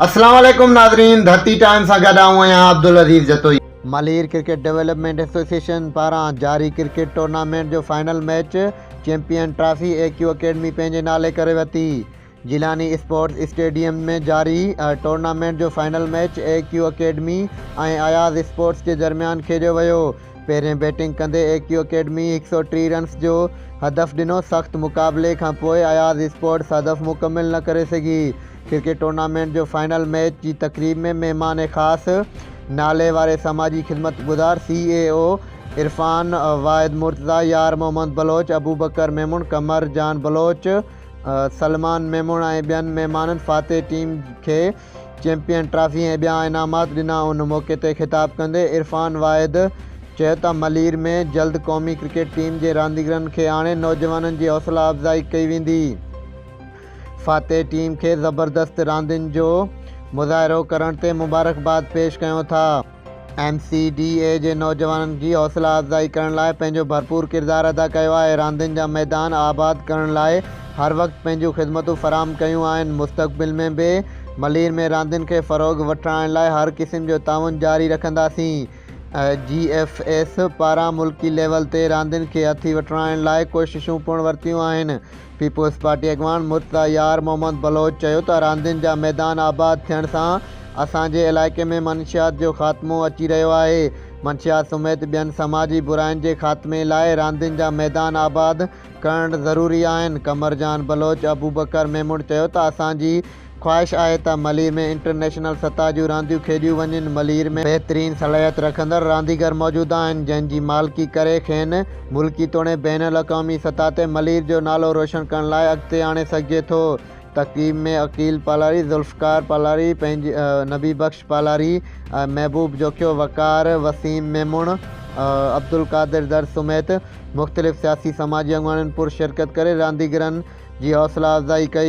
اسلام عليڪم ناظرين ڌرتي ٽائيم سان گڏ آئون آهيان Abdul Aziz Jatoi. Malir cricket development association پاران جاري ڪرڪيٽ ٽورنامينٽ جو final match champion trophy A Q academy پنهنجي نالي ڪري ورتي. جيلاني اسپورٽس اسٽيڊيم ۾ جاري ٽورنامينٽ جو final match A Q academy ۽ Ayaz sports جي درميان کيڏيو ويو. پهرين بيٽنگ ڪندي اي ڪيو اڪيڊمي 130 رنس جو هدف ڏنو، سخت مقابلي کانپوء اياز اسپورٽس هدف مڪمل نه ڪري سگهي. ڪرڪيٽ ٽورنامينٽ جو فائنل ميچ جي تقريب ۾ مهمان خاص نالي واري سماجي خدمتگذار سي اي او عرفان واحد مرتضيٰ، يار محمد بلوچ، ابوبڪر ميمڻ، قمر جان بلوچ، سلمان ميمڻ ۽ ٻين مهمانن فاتح ٽيم کي چيمپيئن ٽرافي ۽ ٻيا انعامات ڏنا. ان موقعي تي خطاب ڪندي عرفان واحد چيو ته ملير ۾ جلد قومي ڪرڪيٽ ٽيم جي رانديگرن کي آڻي نوجوانن جي حوصلا افزائي ڪئي ويندي. فاتح ٽيم کي زبردست راندين جو مظاهرو ڪرڻ تي مبارڪباد پيش ڪيون ٿا. ايم سي ڊي اي جي نوجوانن جي حوصلا افزائي ڪرڻ لاء پنهنجو ڀرپور ڪردار ادا ڪيو آهي، راندين جا ميدان آباد ڪرڻ لاء هر وقت پنهنجون خدمتون فراهم ڪيون آهن، مستقبل ۾ به ملير ۾ راندين کي فروغ وٺرائڻ لاء هر قسم جو تعاون جاري رکنداسين، جي ايف ايس پاران ملڪي ليول تي راندين کي هٿي وٺرائڻ لاء ڪوششون پڻ ورتيون آهن، پيپلز پارٽي اڳواڻ مرتضيٰ يار محمد بلوچ چيو ته راندين جا ميدان آباد ٿيڻ سان اسان جي علائقي ۾ منشيات جو خاتمو اچي رهيو آهي، منشيات سميت ٻين سماجي براين جي خاتمي لاء راندين جا ميدان آباد ڪرڻ ضروري آهن، قمر جان بلوچ، ابوبڪر ميمڻ چيو ته اسان جي خواهش آهي ته ملير ۾ انٽرنيشنل سطح جون رانديون کيڏيون وڃن، ملير ۾ بهترين صلاحيت رکندڙ رانديگر موجود آهن، جنهن جي مالڪي ڪري کين ملڪي توڻي بين الاقوامي سطح تي ملير جو نالو روشن ڪرڻ لاء اڳتي آڻي سگهجي ٿو. تقريب ۾ عقيل پالاري، ذوالفقار پالاري، نبي بخش پالاري، محبوب جوکيو، وقار وسيم ميمڻ، عبدالقادر درس سميت مختلف سياسي سماجي اڳواڻن پر شرڪت ڪري رانديگرن جي حوصلا افزائي ڪئي.